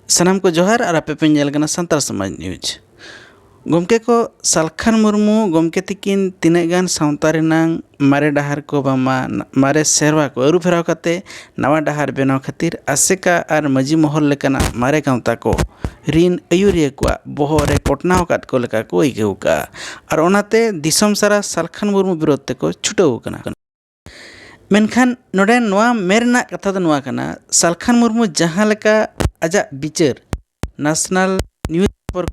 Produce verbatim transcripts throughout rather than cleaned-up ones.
ᱥᱟᱱᱟᱢ ᱠᱚ ᱡᱚᱦᱟᱨ ᱟᱨ ᱟᱯᱮ ᱯᱮ ᱧᱮᱞ ᱠᱟᱱᱟ ᱥᱟᱱᱛᱟᱲ ᱥᱚᱢᱟᱡᱽ ᱱᱤᱭᱩᱡᱽ᱾ ᱜᱚᱢᱠᱮ ᱠᱚ, ᱥᱟᱞᱠᱷᱟᱱ ᱢᱩᱨᱢᱩ ᱜᱚᱢᱠᱮ ᱛᱤᱠᱤᱱ ᱛᱤᱱᱟᱹᱜ ᱜᱟᱱ ᱥᱟᱶᱛᱟ ᱨᱮᱱᱟᱝ ᱢᱟᱨᱮ ᱰᱟᱦᱟᱨ ᱠᱚ ᱵᱟᱝᱢᱟ ᱢᱟᱨᱮ ᱥᱮᱨᱣᱟ ᱠᱚ ᱟᱹᱨᱩ ᱯᱷᱮᱨᱟᱣ ᱠᱟᱛᱮ ᱱᱟᱣᱟ ᱰᱟᱦᱟᱨ ᱵᱮᱱᱟᱣ ᱠᱷᱟᱹᱛᱤᱨ ᱟᱥᱮᱠᱟ ᱟᱨ ᱢᱟᱹᱡᱷᱤ ᱢᱚᱦᱚᱞ ᱞᱮᱠᱟᱱᱟᱜ ᱢᱟᱨᱮ ᱜᱟᱶᱛᱟ ᱠᱚ ᱨᱤᱱ ᱟᱹᱭᱩᱨᱤᱭᱟᱹ ᱠᱚᱣᱟᱜ ᱵᱚᱦᱚᱜ ᱨᱮ ᱠᱚᱴᱱᱟᱣ ᱟᱠᱟᱫ ᱠᱚ ᱞᱮᱠᱟ ᱠᱚ ᱟᱹᱭᱠᱟᱹᱣ ᱠᱟᱜᱼᱟ᱾ ᱟᱨ ᱚᱱᱟᱛᱮ ᱫᱤᱥᱚᱢ ᱥᱟᱨᱟ ᱥᱟᱞᱠᱷᱟᱱ ᱢᱩᱨᱢᱩ ᱵᱤᱨᱳᱫᱷ ᱛᱮᱠᱚ ᱪᱷᱩᱴᱟᱹᱣ ᱟᱠᱟᱱᱟ᱾ ᱢᱮᱱᱠᱷᱟᱱ ᱱᱚᱰᱮ ᱱᱚᱣᱟ ᱢᱮᱱ ᱨᱮᱱᱟᱜ ᱠᱟᱛᱷᱟ ᱫᱚ ᱱᱚᱣᱟ ᱠᱟᱱᱟ, ᱥᱟᱞᱠᱷᱟᱱ ᱢᱩᱨᱢᱩ ᱡᱟᱦᱟᱸ ᱞᱮᱠᱟ ᱟᱡᱟᱜ ᱵᱤᱪᱟᱹᱨ ᱱᱮᱥᱱᱟᱞ ᱱᱤᱭᱩᱡᱽ ᱯᱮᱯᱟᱨ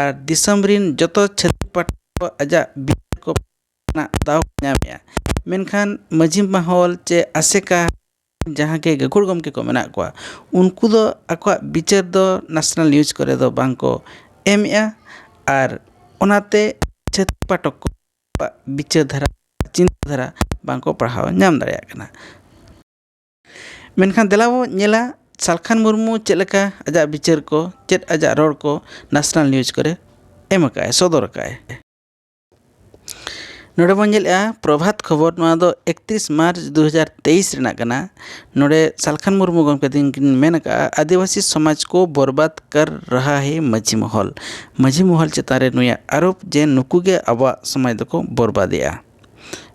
ᱟᱨ ᱫᱤᱥᱚᱢ ᱨᱤᱱ ᱡᱚᱛᱚ ᱪᱷᱟᱹᱛᱤᱠ ᱯᱟᱴᱷᱚᱠ ᱠᱚ ᱟᱡᱟᱜ ᱵᱤᱪᱟᱹᱨ ᱠᱚ ᱨᱮᱱᱟᱜ ᱫᱟᱣ ᱠᱚ ᱧᱟᱢᱮᱜᱼᱟ, ᱢᱮᱱᱠᱷᱟᱱ ᱢᱟᱹᱡᱷᱤ ᱢᱚᱦᱚᱞ ᱪᱮ ᱟᱥᱮᱠᱟ ᱡᱟᱦᱟᱸ ᱜᱮ ᱜᱟᱹᱠᱷᱩᱲ ᱜᱚᱢᱠᱮ ᱠᱚ ᱢᱮᱱᱟᱜ ᱠᱚᱣᱟ, ᱩᱱᱠᱩ ᱫᱚ ᱟᱠᱚᱣᱟᱜ ᱵᱤᱪᱟᱹᱨ ᱫᱚ ᱱᱮᱥᱱᱟᱞ ᱱᱤᱭᱩᱡᱽ ᱠᱚᱨᱮ ᱫᱚ ᱵᱟᱝ ᱠᱚ ᱮᱢᱮᱜᱼᱟ᱾ ᱟᱨ ᱚᱱᱟᱛᱮ ᱪᱷᱟᱹᱛᱤᱠ ᱯᱟᱴᱷᱚᱠ ᱠᱚᱣᱟᱜ ᱵᱤᱪᱟᱹᱨ ᱫᱷᱟᱨᱟ, ᱪᱤᱱᱛᱟᱹ ᱫᱷᱟᱨᱟ ᱵᱟᱝ ᱠᱚ ᱯᱟᱲᱦᱟᱣ ᱧᱟᱢ ᱫᱟᱲᱮᱭᱟᱜ ᱠᱟᱱᱟ᱾ ᱢᱮᱱᱠᱷᱟᱱ ᱫᱮᱞᱟ ᱵᱚ ᱧᱮᱞᱟ, ᱥᱟᱞᱠᱷᱟᱱ ᱢᱩᱨᱢᱩ ᱪᱮᱫ ᱞᱮᱠᱟ ᱟᱡᱟᱜ ᱵᱤᱪᱟᱹᱨ ᱠᱚ, ᱪᱮᱫ ᱟᱡᱟᱜ ᱨᱚᱲ ᱠᱚ ᱱᱮᱥᱱᱟᱞ ᱱᱤᱭᱩᱡᱽ ᱠᱚᱨᱮ ᱮᱢ ᱟᱠᱟᱫᱼᱟᱭ, ᱥᱚᱫᱚᱨ ᱟᱠᱟᱫᱼᱟᱭ᱾ ᱱᱚᱰᱮ ᱵᱚᱱ ᱧᱮᱞᱮᱜᱼᱟ ᱯᱨᱚᱵᱷᱟᱛ ᱠᱷᱚᱵᱚᱨ, ᱱᱚᱣᱟ ᱫᱚ ᱮᱠᱛᱨᱤᱥ ᱢᱟᱨᱪ ᱫᱩ ᱦᱟᱡᱟᱨ ᱛᱮᱭᱤᱥ ᱨᱮᱱᱟᱜ ᱠᱟᱱᱟ᱾ ᱱᱚᱰᱮ ᱥᱟᱞᱠᱷᱟᱱ ᱢᱩᱨᱢᱩ ᱜᱚᱢᱠᱮ ᱛᱤᱠᱤᱱ ᱠᱤᱱ ᱢᱮᱱ ᱟᱠᱟᱫᱼᱟ, "ᱟᱹᱫᱤᱵᱟᱹᱥᱤ ᱥᱚᱢᱟᱡᱽ ᱠᱚ ᱵᱚᱨᱵᱟᱫ ᱠᱟᱨ ᱨᱟᱦᱟ ᱦᱮ ᱢᱟᱹᱡᱷᱤ ᱢᱚᱦᱚᱞ", ᱢᱟᱹᱡᱷᱤ ᱢᱚᱦᱚᱞ ᱪᱮᱛᱟᱱ ᱨᱮ ᱱᱩᱭᱟᱜ ᱟᱨᱳᱯ ᱡᱮ ᱱᱩᱠᱩ ᱜᱮ ᱟᱵᱚᱣᱟᱜ ᱥᱚᱢᱟᱡᱽ ᱫᱚᱠᱚ ᱵᱚᱨᱵᱟᱫᱮᱜᱼᱟ᱾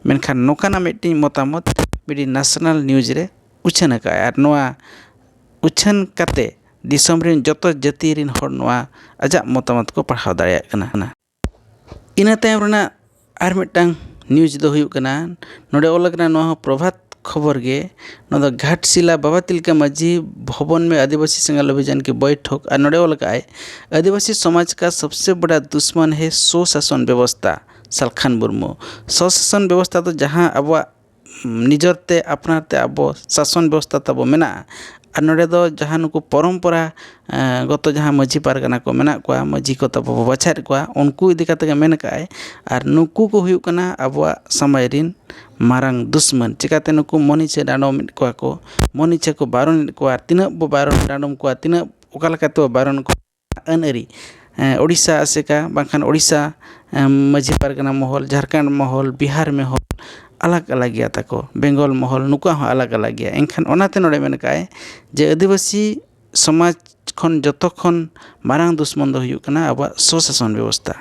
ᱢᱮᱱᱠᱷᱟᱱ ᱱᱚᱝᱠᱟᱱᱟᱜ ᱢᱤᱫᱴᱤᱡ ᱢᱚᱛᱟᱢᱚᱛ ᱢᱤᱫᱴᱤᱡ ᱱᱮᱥᱱᱟᱞ ᱱᱤᱭᱩᱡᱽ ᱨᱮ ᱩᱪᱷᱟᱹᱱ ᱟᱠᱟᱫᱼᱟᱭ, ᱟᱨ ᱱᱚᱣᱟ ᱩᱪᱷᱟᱹᱱ ᱠᱟᱛᱮ ᱫᱤᱥᱚᱢ ᱨᱮᱱ ᱡᱚᱛᱚ ᱡᱟᱹᱛᱤ ᱨᱮᱱ ᱦᱚᱲ ᱱᱚᱣᱟ ᱟᱡᱟᱜ ᱢᱚᱛᱟᱢᱚᱛ ᱠᱚ ᱯᱟᱲᱦᱟᱣ ᱫᱟᱲᱮᱭᱟᱜ ᱠᱟᱱᱟ᱾ ᱤᱱᱟᱹ ᱛᱟᱭᱚᱢ ᱨᱮᱱᱟᱜ ᱟᱨ ᱢᱤᱫᱴᱟᱝ ᱱᱤᱭᱩᱡᱽ ᱫᱚ ᱦᱩᱭᱩᱜ ᱠᱟᱱᱟ, ᱱᱚᱰᱮ ᱚᱞ ᱟᱠᱟᱱᱟ, ᱱᱚᱣᱟ ᱦᱚᱸ ᱯᱨᱚᱵᱷᱟᱛ ᱠᱷᱚᱵᱚᱨ ᱜᱮ, ᱱᱚᱣᱟ ᱫᱚ ᱜᱷᱟᱴᱥᱤᱞᱟ ᱵᱟᱵᱟ ᱛᱤᱞᱠᱟᱹ ᱢᱟᱹᱡᱷᱤ ᱵᱷᱚᱵᱚᱱ ᱢᱮ ᱟᱹᱫᱤᱵᱟᱹᱥᱤ ᱥᱮᱸᱜᱮᱞ ᱚᱵᱷᱤᱡᱟᱱ ᱠᱤ ᱵᱳᱭᱴᱷᱚᱠ, ᱟᱨ ᱱᱚᱰᱮ ᱚᱞ ᱟᱠᱟᱫᱼᱟᱭ, "ᱟᱹᱫᱤᱵᱟᱹᱥᱤ ᱥᱚᱢᱟᱡᱽ ᱠᱟ ᱥᱚᱵᱥᱮ ᱵᱚᱲᱟ ᱫᱩᱥᱢᱟᱱ ᱦᱮ ᱥᱚ ᱥᱟᱥᱚᱱ ᱵᱮᱵᱚᱥᱛᱷᱟ", ᱥᱟᱞᱠᱷᱟᱱ ᱢᱩᱨᱢᱩ᱾ ᱥᱚ ᱥᱟᱥᱚᱱ ᱵᱮᱵᱚᱥᱛᱷᱟ ᱫᱚ ᱡᱟᱦᱟᱸ ᱟᱵᱚᱣᱟᱜ ᱱᱤᱡᱮᱨ ᱛᱮ ᱟᱯᱱᱟᱨ ᱛᱮ ᱟᱵᱚ ᱥᱟᱥᱚᱱ ᱵᱮᱵᱚᱥᱛᱷᱟ ᱛᱟᱵᱚ ᱢᱮᱱᱟᱜᱼᱟ᱾ ᱟᱨ ᱱᱚᱰᱮ ᱫᱚ ᱡᱟᱦᱟᱸ ᱱᱩᱠᱩ ᱯᱚᱨᱚᱢᱯᱚᱨᱟ, ᱮᱸ, ᱜᱚᱛᱚ ᱡᱟᱦᱟᱸ ᱢᱟᱹᱡᱷᱤ ᱯᱟᱨᱜᱟᱱᱟ ᱠᱚ ᱢᱮᱱᱟᱜ ᱠᱚᱣᱟ, ᱢᱟᱹᱡᱷᱤ ᱠᱚ ᱛᱟᱵᱚ ᱵᱚ ᱵᱟᱪᱷᱟᱣᱮᱫ ᱠᱚᱣᱟ, ᱩᱱᱠᱩ ᱤᱫᱤ ᱠᱟᱛᱮ ᱜᱮ ᱢᱮᱱ ᱠᱟᱜᱼᱟᱭ᱾ ᱟᱨ ᱱᱩᱠᱩ ᱠᱚ ᱦᱩᱭᱩᱜ ᱠᱟᱱᱟ ᱟᱵᱚᱣᱟᱜ ᱥᱚᱢᱟᱡᱽ ᱨᱤᱱ ᱢᱟᱨᱟᱝ ᱫᱩᱥᱢᱟᱱ᱾ ᱪᱤᱠᱟᱛᱮ ᱱᱩᱠᱩ ᱢᱚᱱᱤᱪᱷᱟᱹ ᱰᱟᱸᱰᱚᱢᱮᱫ ᱠᱚᱣᱟ ᱠᱚ, ᱢᱚᱱᱤᱪᱷᱟᱹ ᱠᱚ ᱵᱟᱨᱚᱱᱮᱫ ᱠᱚᱣᱟ, ᱟᱨ ᱛᱤᱱᱟᱹᱜ ᱵᱚ ᱵᱟᱨᱚᱱ ᱰᱟᱸᱰᱚᱢ ᱠᱚᱣᱟ, ᱛᱤᱱᱟᱹᱜ ᱚᱠᱟ ᱞᱮᱠᱟᱛᱮ ᱵᱚ ᱵᱟᱨᱚᱱ ᱠᱚᱣᱟ, ᱟᱹᱱ ᱟᱹᱨᱤ, ᱮᱸ, ᱳᱰᱤᱥᱟ ᱟᱥᱮᱠᱟ ᱵᱟᱝᱠᱷᱟᱱ ᱳᱰᱤᱥᱟ, ᱮᱸ, ᱢᱟᱹᱡᱷᱤ ᱯᱟᱨᱜᱟᱱᱟ ᱢᱚᱦᱚᱞ, ᱡᱷᱟᱲᱠᱷᱚᱸᱰ ᱢᱚᱦᱚᱞ, ᱵᱤᱦᱟᱨ ᱢᱚᱦᱚᱞ ᱟᱞᱟᱜᱽ ᱟᱞᱟᱜᱽ ᱜᱮᱭᱟ ᱛᱟᱠᱚ, ᱵᱮᱝᱜᱚᱞ ᱢᱚᱦᱚᱞ, ᱱᱩᱠᱩᱣᱟᱜ ᱦᱚᱸ ᱟᱞᱟᱜᱽ ᱟᱞᱟᱜᱽ ᱜᱮᱭᱟ᱾ ᱮᱱᱠᱷᱟᱱ ᱚᱱᱟᱛᱮ ᱱᱚᱰᱮ ᱢᱮᱱ ᱠᱟᱜᱼᱟᱭ ᱡᱮ ᱟᱹᱫᱤᱵᱟᱹᱥᱤ ᱥᱚᱢᱟᱡᱽ ᱠᱷᱚᱱ ᱡᱚᱛᱚ ᱠᱷᱚᱱ ᱢᱟᱨᱟᱝ ᱫᱩᱥᱢᱚᱱ ᱫᱚ ᱦᱩᱭᱩᱜ ᱠᱟᱱᱟ ᱟᱵᱚᱣᱟᱜ ᱥᱚᱥᱟᱥᱚᱱ ᱵᱮᱵᱚᱥᱛᱷᱟ᱾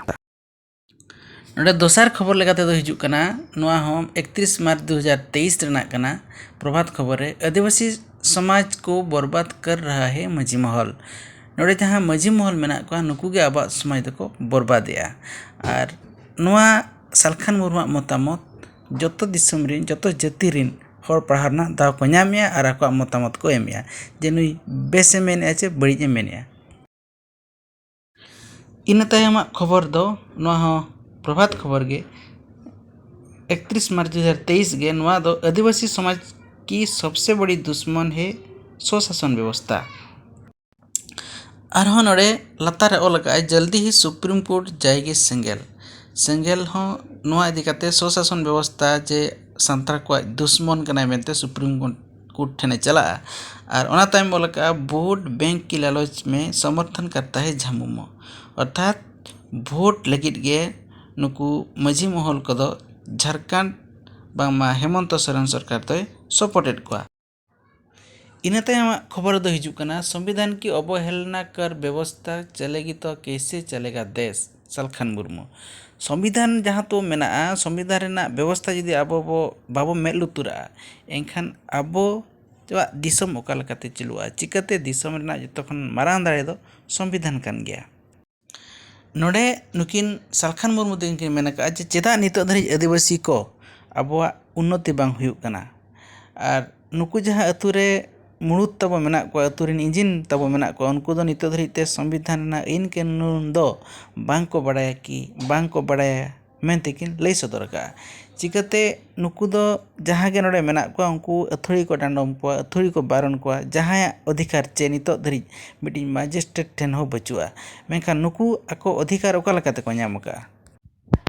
ᱱᱚᱰᱮ ᱫᱚᱥᱟᱨ ᱠᱷᱚᱵᱚᱨ ᱞᱮᱠᱟᱛᱮ ᱫᱚ ᱦᱤᱡᱩᱜ ᱠᱟᱱᱟ, ᱱᱚᱣᱟ ᱦᱚᱸ ᱮᱠᱛᱨᱤᱥ ᱢᱟᱨᱪ ᱫᱩ ᱦᱟᱡᱟᱨ ᱛᱮᱭᱤᱥ ᱨᱮᱱᱟᱜ ᱠᱟᱱᱟ, ᱯᱨᱚᱵᱷᱟᱛ ᱠᱷᱚᱵᱚᱨ ᱨᱮ, "ᱟᱹᱫᱤᱵᱟᱹᱥᱤ ᱥᱚᱢᱟᱡᱽ ᱠᱚ ᱵᱚᱨᱵᱟᱫ ᱠᱟᱨ ᱨᱟᱦᱟ ᱦᱮ ᱢᱟᱹᱡᱷᱤ ᱢᱚᱦᱚᱞ᱾" ᱱᱚᱰᱮ ᱡᱟᱦᱟᱸ ᱢᱟᱹᱡᱷᱤ ᱢᱚᱦᱚᱞ ᱢᱮᱱᱟᱜ ᱠᱚᱣᱟ, ᱱᱩᱠᱩ ᱜᱮ ᱟᱵᱚᱣᱟᱜ ᱥᱚᱢᱟᱡᱽ ᱫᱚᱠᱚ ᱵᱚᱨᱵᱟᱫᱮᱜᱼᱟ᱾ ᱟᱨ ᱱᱚᱣᱟ ᱥᱟᱞᱠᱷᱟᱱ ᱢᱩᱨᱢᱩᱣᱟᱜ ᱢᱚᱛᱟᱢᱚᱛ ᱡᱚᱛᱚ ᱫᱤᱥᱚᱢ ᱨᱮᱱ, ᱡᱚᱛᱚ ᱡᱟᱹᱛᱤ ᱨᱮᱱ ᱦᱚᱲ ᱯᱟᱲᱦᱟᱣ ᱨᱮᱱᱟᱜ ᱫᱟᱣ ᱠᱚ ᱧᱟᱢᱮᱜᱼᱟ ᱟᱨ ᱟᱠᱚᱣᱟᱜ ᱢᱚᱛᱟᱢᱚᱛ ᱠᱚ ᱮᱢᱮᱜᱼᱟ, ᱡᱮ ᱱᱩᱭ ᱵᱮᱥᱮ ᱢᱮᱱᱮᱜᱼᱟ ᱪᱮ ᱵᱟᱹᱲᱤᱡ ᱮ ᱢᱮᱱᱮᱜᱼᱟ᱾ ᱤᱱᱟᱹ ᱛᱟᱭᱚᱢᱟᱜ ᱠᱷᱚᱵᱚᱨ ᱫᱚ ᱱᱚᱣᱟ ᱦᱚᱸ ᱯᱨᱚᱵᱷᱟᱛ ᱠᱷᱚᱵᱚᱨ ᱜᱮ, ᱮᱠᱛᱨᱤᱥ ᱢᱟᱨᱪ ᱫᱩ ᱦᱟᱡᱟᱨ ᱛᱮᱭᱤᱥ ᱜᱮ, ᱱᱚᱣᱟ ᱫᱚ "ᱟᱹᱫᱤᱵᱟᱹᱥᱤ ᱥᱚᱢᱟᱡᱽ ᱠᱤ ᱥᱚᱵᱥᱮ ᱵᱚᱲᱤ ᱫᱩᱥᱢᱚᱱ ᱦᱮ ᱥᱚᱥᱟᱥᱚᱱ ᱵᱮᱵᱚᱥᱛᱷᱟ᱾" ᱟᱨᱦᱚᱸ ᱱᱚᱰᱮ ᱞᱟᱛᱟᱨ ᱨᱮ ᱚᱞ ᱟᱠᱟᱫᱼᱟᱭ, "ᱡᱚᱞᱫᱤ ᱦᱤ ᱥᱩᱯᱨᱤᱢ ᱠᱳᱨᱴ ᱡᱟᱭᱜᱮ ᱥᱮᱸᱜᱮᱞ᱾" ᱥᱮᱸᱜᱮᱞ ᱦᱚᱸ ᱱᱚᱣᱟ ᱤᱫᱤ ᱠᱟᱛᱮ ᱥᱚᱥᱟᱥᱚᱱ ᱵᱮᱵᱚᱥᱛᱷᱟ ᱡᱮ ᱥᱟᱱᱛᱟᱲ ᱠᱚᱣᱟᱜ ᱫᱩᱥᱢᱚᱱ ᱠᱟᱱᱟᱭ ᱢᱮᱱᱛᱮ ᱥᱩᱯᱨᱤᱢ ᱠᱳᱨᱴ ᱴᱷᱮᱱᱮ ᱪᱟᱞᱟᱜᱼᱟ᱾ ᱟᱨ ᱚᱱᱟ ᱛᱟᱭᱚᱢ ᱚᱞ ᱟᱠᱟᱫᱼᱟ, "ᱵᱷᱳᱴ ᱵᱮᱝᱠ ᱠᱤ ᱞᱟᱞᱚᱪ ᱢᱮ ᱥᱚᱢᱚᱨᱛᱷᱚᱱ ᱠᱟᱨᱛᱟ ᱦᱮ ᱡᱷᱟᱢᱩᱢᱚ", ᱚᱨᱛᱷᱟᱛ ᱵᱷᱳᱴ ᱞᱟᱹᱜᱤᱫ ᱜᱮ ᱱᱩᱠᱩ ᱢᱟᱹᱡᱷᱤ ᱢᱚᱦᱚᱞ ᱠᱚᱫᱚ ᱡᱷᱟᱲᱠᱷᱚᱸᱰ ᱵᱟᱝᱢᱟ ᱦᱮᱢᱚᱱᱛᱚ ᱥᱚᱨᱮᱱ ᱥᱚᱨᱠᱟᱨ ᱫᱚᱭ ᱥᱚᱯᱳᱨᱴᱮᱰ ᱠᱚᱣᱟ᱾ ᱤᱱᱟᱹ ᱛᱟᱭᱚᱢᱟᱜ ᱠᱷᱚᱵᱚᱨ ᱫᱚ ᱦᱤᱡᱩᱜ ᱠᱟᱱᱟ, "ᱥᱚᱝᱵᱤᱫᱷᱟᱱ ᱠᱤ ᱚᱵᱚᱦᱮᱞᱱᱟ ᱠᱟᱨ ᱵᱮᱵᱚᱥᱛᱷᱟ ᱪᱟᱞᱮᱜᱤ ᱛᱚ ᱠᱮᱥᱮ ᱪᱟᱞᱮᱜᱟ ᱫᱮᱥ?" ᱥᱟᱞᱠᱷᱟᱱ ᱢᱩᱨᱢᱩ᱾ ᱥᱚᱝᱵᱤᱫᱷᱟᱱ ᱡᱟᱦᱟᱸ ᱛᱚ ᱢᱮᱱᱟᱜᱼᱟ, ᱥᱚᱝᱵᱤᱫᱷᱟᱱ ᱨᱮᱱᱟᱜ ᱵᱮᱵᱚᱥᱛᱷᱟ ᱡᱩᱫᱤ ᱟᱵᱚ ᱵᱚ, ᱵᱟᱵᱚ ᱢᱮᱫ ᱞᱩᱛᱩᱨᱟᱜᱼᱟ, ᱮᱱᱠᱷᱟᱱ ᱟᱵᱚᱣᱟᱜ ᱫᱤᱥᱚᱢ ᱚᱠᱟ ᱞᱮᱠᱟᱛᱮ ᱪᱟᱹᱞᱩᱜᱼᱟ? ᱪᱤᱠᱟᱹᱛᱮ? ᱫᱤᱥᱚᱢ ᱨᱮᱱᱟᱜ ᱡᱚᱛᱚ ᱠᱷᱚᱱ ᱢᱟᱨᱟᱝ ᱫᱟᱲᱮ ᱫᱚ ᱥᱚᱝᱵᱤᱫᱷᱟᱱ ᱠᱟᱱ ᱜᱮᱭᱟ᱾ ᱱᱚᱰᱮ ᱱᱩᱠᱤᱱ ᱥᱟᱞᱠᱷᱟᱱ ᱢᱩᱨᱢᱩ ᱛᱟᱹᱠᱤᱱ ᱠᱤᱱ ᱢᱮᱱ ᱟᱠᱟᱫᱼᱟ ᱡᱮ ᱪᱮᱫᱟᱜ ᱱᱤᱛᱚᱜ ᱫᱷᱟᱹᱨᱤᱡ ᱟᱹᱫᱤᱵᱟᱹᱥᱤ ᱠᱚ ᱟᱵᱚᱣᱟᱜ ᱩᱱᱱᱚᱛᱤ ᱵᱟᱝ ᱦᱩᱭᱩᱜ ᱠᱟᱱᱟ? ᱟᱨ ᱱᱩᱠᱩ ᱡᱟᱦᱟᱸ ᱟᱹᱛᱩ ᱨᱮ ᱢᱩᱲᱩᱫ ᱛᱟᱵᱚ ᱢᱮᱱᱟᱜ ᱠᱚᱣᱟ, ᱟᱹᱛᱩ ᱨᱮᱱ ᱤᱧᱡᱤᱱ ᱛᱟᱵᱚ ᱢᱮᱱᱟᱜ ᱠᱚᱣᱟ, ᱩᱱᱠᱩ ᱫᱚ ᱱᱤᱛᱚᱜ ᱫᱷᱟᱹᱨᱤᱡ ᱛᱮ ᱥᱚᱝᱵᱤᱫᱷᱟᱱ ᱨᱮᱱᱟᱜ ᱟᱹᱭᱤᱱ ᱠᱟᱹᱱᱩᱱ ᱫᱚ ᱵᱟᱝ ᱠᱚ ᱵᱟᱲᱟᱭᱟ ᱠᱤ ᱵᱟᱝ ᱠᱚ ᱵᱟᱲᱟᱭᱟ ᱢᱮᱱᱛᱮ ᱠᱤᱱ ᱞᱟᱹᱭ ᱥᱚᱫᱚᱨ ᱟᱠᱟᱫᱼᱟ᱾ ᱪᱤᱠᱟᱹᱛᱮ ᱱᱩᱠᱩ ᱫᱚ ᱡᱟᱦᱟᱸ ᱜᱮ ᱱᱚᱰᱮ ᱢᱮᱱᱟᱜ ᱠᱚᱣᱟ, ᱩᱱᱠᱩ ᱟᱹᱛᱷᱟᱹᱲᱤ ᱠᱚ ᱰᱟᱸᱰᱚᱢ ᱠᱚᱣᱟ, ᱟᱹᱛᱷᱟᱹᱲᱤ ᱠᱚ ᱵᱟᱨᱚᱱ ᱠᱚᱣᱟ, ᱡᱟᱦᱟᱸᱭᱟᱜ ᱚᱫᱷᱤᱠᱟᱨ ᱪᱮ ᱱᱤᱛᱚᱜ ᱫᱷᱟᱹᱨᱤᱡ ᱢᱤᱫᱴᱤᱡ ᱢᱮᱡᱤᱥᱴᱨᱮᱴ ᱴᱷᱮᱱ ᱦᱚᱸ ᱵᱟᱹᱪᱩᱜᱼᱟ᱾ ᱢᱮᱱᱠᱷᱟᱱ ᱱᱩᱠᱩ ᱟᱠᱚ ᱚᱫᱷᱤᱠᱟᱨ ᱚᱠᱟ ᱞᱮᱠᱟ ᱛᱮᱠᱚ ᱧᱟᱢ ᱟᱠᱟᱫᱼᱟ?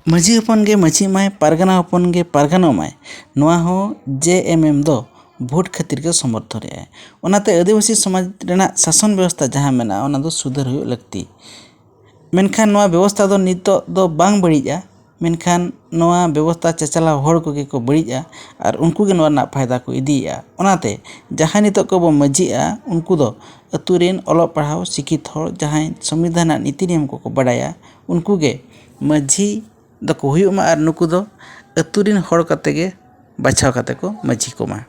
ᱢᱟᱹᱡᱷᱤ ᱦᱚᱯᱚᱱ ᱜᱮ ᱢᱟᱹᱡᱷᱤᱜ ᱢᱟᱭ, ᱯᱟᱨᱜᱟᱱᱟ ᱦᱚᱯᱚᱱ ᱜᱮ ᱯᱟᱨᱜᱟᱱᱚᱜ ᱢᱟᱭ, ᱱᱚᱣᱟ ᱦᱚᱸ ᱡᱮ ᱮᱢ ᱮᱢ ᱫᱚ ᱵᱷᱳᱴ ᱠᱷᱟᱹᱛᱤᱨ ᱜᱮ ᱥᱚᱢᱚᱨᱛᱷᱚᱱᱮᱫᱼᱟᱭ᱾ ᱚᱱᱟᱛᱮ ᱟᱹᱫᱤᱵᱟᱹᱥᱤ ᱥᱚᱢᱟᱡᱽ ᱨᱮᱱᱟᱜ ᱥᱟᱥᱚᱱ ᱵᱮᱵᱚᱥᱛᱷᱟ ᱡᱟᱦᱟᱸ ᱢᱮᱱᱟᱜᱼᱟ, ᱚᱱᱟ ᱫᱚ ᱥᱩᱫᱷᱟᱹᱨ ᱦᱩᱭᱩᱜ ᱞᱟᱹᱠᱛᱤ᱾ ᱢᱮᱱᱠᱷᱟᱱ ᱱᱚᱣᱟ ᱵᱮᱵᱚᱥᱛᱷᱟ ᱫᱚ ᱱᱤᱛᱚᱜ ᱫᱚ ᱵᱟᱝ ᱵᱟᱹᱲᱤᱡᱼᱟ, ᱢᱮᱱᱠᱷᱟᱱ ᱱᱚᱣᱟ ᱵᱮᱵᱚᱥᱛᱷᱟ ᱪᱟᱪᱞᱟᱣ ᱦᱚᱲ ᱠᱚᱜᱮ ᱠᱚ ᱵᱟᱹᱲᱤᱡᱼᱟ ᱟᱨ ᱩᱱᱠᱩ ᱜᱮ ᱱᱚᱣᱟ ᱨᱮᱱᱟᱜ ᱯᱷᱟᱭᱫᱟ ᱠᱚ ᱤᱫᱤᱭᱮᱫᱼᱟ᱾ ᱚᱱᱟᱛᱮ ᱡᱟᱦᱟᱸᱭ ᱱᱤᱛᱚᱜ ᱠᱚᱵᱚ ᱢᱟᱹᱡᱷᱤᱜᱼᱟ, ᱩᱱᱠᱩ ᱫᱚ ᱟᱹᱛᱩ ᱨᱮᱱ ᱚᱞᱚᱜ ᱯᱟᱲᱦᱟᱣ ᱥᱤᱠᱠᱷᱤᱛ ᱦᱚᱲ, ᱡᱟᱦᱟᱸᱭ ᱥᱚᱝᱵᱤᱫᱷᱟᱱ ᱨᱮᱱᱟᱜ ᱱᱤᱛᱤ ᱱᱤᱭᱚᱢ ᱠᱚᱠᱚ ᱵᱟᱰᱟᱭᱟ, ᱩᱱᱠᱩ ᱜᱮ ᱢᱟᱹᱡᱷᱤ ᱫᱚᱠᱚ ᱦᱩᱭᱩᱜ ᱢᱟ ᱟᱨ ᱱᱩᱠᱩ ᱫᱚ ᱟᱹᱛᱩ ᱨᱮᱱ ᱦᱚᱲ ᱠᱟᱛᱮ ᱜᱮ ᱵᱟᱪᱷᱟᱣ ᱠᱟᱛᱮ ᱠᱚ ᱢᱟᱹᱡᱷᱤ ᱠᱚᱢᱟ᱾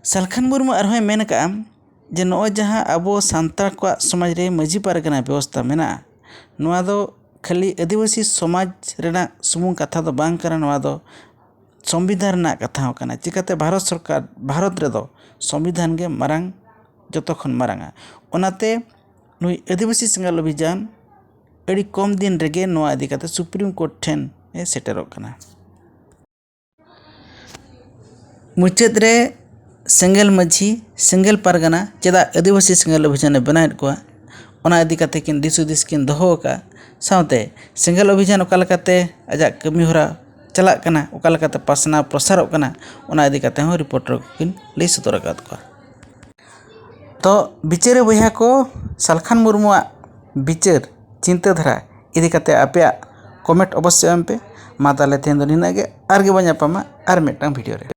ᱥᱟᱞᱠᱷᱟᱱ ᱢᱩᱨᱢᱩ ᱟᱨᱦᱚᱸᱭ ᱢᱮᱱ ᱟᱠᱟᱫᱼᱟ ᱡᱮ ᱱᱚᱜᱼᱚᱭ ᱡᱟᱦᱟᱸ ᱟᱵᱚ ᱥᱟᱱᱛᱟᱲ ᱠᱚᱣᱟᱜ ᱥᱚᱢᱟᱡᱽ ᱨᱮ ᱢᱟᱹᱡᱷᱤ ᱯᱟᱨᱜᱟᱱᱟ ᱵᱮᱵᱚᱥᱛᱷᱟ ᱢᱮᱱᱟᱜᱼᱟ, ᱱᱚᱣᱟ ᱫᱚ ᱠᱷᱟᱹᱞᱤ ᱟᱹᱫᱤᱵᱟᱹᱥᱤ ᱥᱚᱢᱟᱡᱽ ᱨᱮᱱᱟᱜ ᱥᱩᱢᱩᱝ ᱠᱟᱛᱷᱟ ᱫᱚ ᱵᱟᱝ ᱠᱟᱱᱟ, ᱱᱚᱣᱟ ᱫᱚ ᱥᱚᱝᱵᱤᱫᱷᱟᱱ ᱨᱮᱱᱟᱜ ᱠᱟᱛᱷᱟ ᱦᱚᱸ ᱠᱟᱱᱟ᱾ ᱪᱤᱠᱟᱹᱛᱮ ᱵᱷᱟᱨᱚᱛ ᱥᱚᱨᱠᱟᱨ, ᱵᱷᱟᱨᱚᱛ ᱨᱮᱫᱚ ᱥᱚᱝᱵᱤᱫᱷᱟᱱ ᱜᱮ ᱢᱟᱨᱟᱝ, ᱡᱚᱛᱚ ᱠᱷᱚᱱ ᱢᱟᱨᱟᱝᱟ᱾ ᱚᱱᱟᱛᱮ ᱱᱩᱭ ᱟᱹᱫᱤᱵᱟᱹᱥᱤ ᱥᱮᱸᱜᱮᱞ ᱚᱵᱷᱤᱡᱟᱱ ᱟᱹᱰᱤ ᱠᱚᱢ ᱫᱤᱱ ᱨᱮᱜᱮ ᱱᱚᱣᱟ ᱤᱫᱤ ᱠᱟᱛᱮ ᱥᱩᱯᱨᱤᱢ ᱠᱳᱨᱴ ᱴᱷᱮᱱ ᱮ ᱥᱮᱴᱮᱨᱚᱜ ᱠᱟᱱᱟ᱾ ᱢᱩᱪᱟᱹᱫ ᱨᱮ ᱥᱮᱸᱜᱮᱞ ᱢᱟᱹᱡᱷᱤ, ᱥᱮᱸᱜᱮᱞ ᱯᱟᱨᱜᱟᱱᱟ ᱪᱮᱫᱟᱜ ᱟᱹᱫᱤᱵᱟᱹᱥᱤ ᱥᱮᱸᱜᱮᱞ ᱚᱵᱷᱤᱡᱟᱱᱮ ᱵᱮᱱᱟᱣᱮᱫ ᱠᱚᱣᱟ, ᱚᱱᱟ ᱤᱫᱤ ᱠᱟᱛᱮ ᱠᱤᱱ ᱫᱤᱥ ᱦᱩᱫᱤᱥ ᱠᱤᱱ ᱫᱚᱦᱚ ᱟᱠᱟᱫᱼᱟ᱾ ᱥᱟᱶᱛᱮ ᱥᱮᱸᱜᱮᱞ ᱚᱵᱷᱤᱡᱟᱱ ᱚᱠᱟ ᱞᱮᱠᱟᱛᱮ ᱟᱡᱟᱜ ᱠᱟᱹᱢᱤ ᱦᱚᱨᱟ ᱪᱟᱞᱟᱜ ᱠᱟᱱᱟ, ᱚᱠᱟ ᱞᱮᱠᱟᱛᱮ ᱯᱟᱥᱱᱟᱣ ᱯᱨᱚᱥᱟᱨᱚᱜ ᱠᱟᱱᱟ, ᱚᱱᱟ ᱤᱫᱤ ᱠᱟᱛᱮ ᱦᱚᱸ ᱨᱤᱯᱳᱨᱴ ᱨᱮᱠᱤᱱ ᱞᱟᱹᱭ ᱥᱚᱫᱚᱨ ᱟᱠᱟᱫ ᱠᱚᱣᱟ᱾ ᱛᱚ ᱵᱤᱪᱟᱹᱨᱤᱭᱟᱹ ᱵᱚᱭᱦᱟ ᱠᱚ, ᱥᱟᱞᱠᱷᱟᱱ ᱢᱩᱨᱢᱩᱣᱟᱜ ᱵᱤᱪᱟᱹᱨ ᱪᱤᱱᱛᱟᱹ ᱫᱷᱟᱨᱟ ᱤᱫᱤ ᱠᱟᱛᱮ ᱟᱯᱮᱭᱟᱜ ᱠᱚᱢᱮᱱᱴ ᱚᱵᱚᱥᱥᱳᱭ ᱮᱢ ᱯᱮ᱾ ᱢᱟ ᱛᱟᱦᱞᱮ ᱛᱮᱦᱮᱧ ᱫᱚ ᱱᱤᱱᱟᱹᱜ ᱜᱮ, ᱟᱨ ᱜᱮ ᱵᱚᱱ ᱧᱟᱯᱟᱢᱟ ᱟᱨ ᱢᱤᱫᱴᱟᱝ ᱵᱷᱤᱰᱤᱭᱳ ᱨᱮ᱾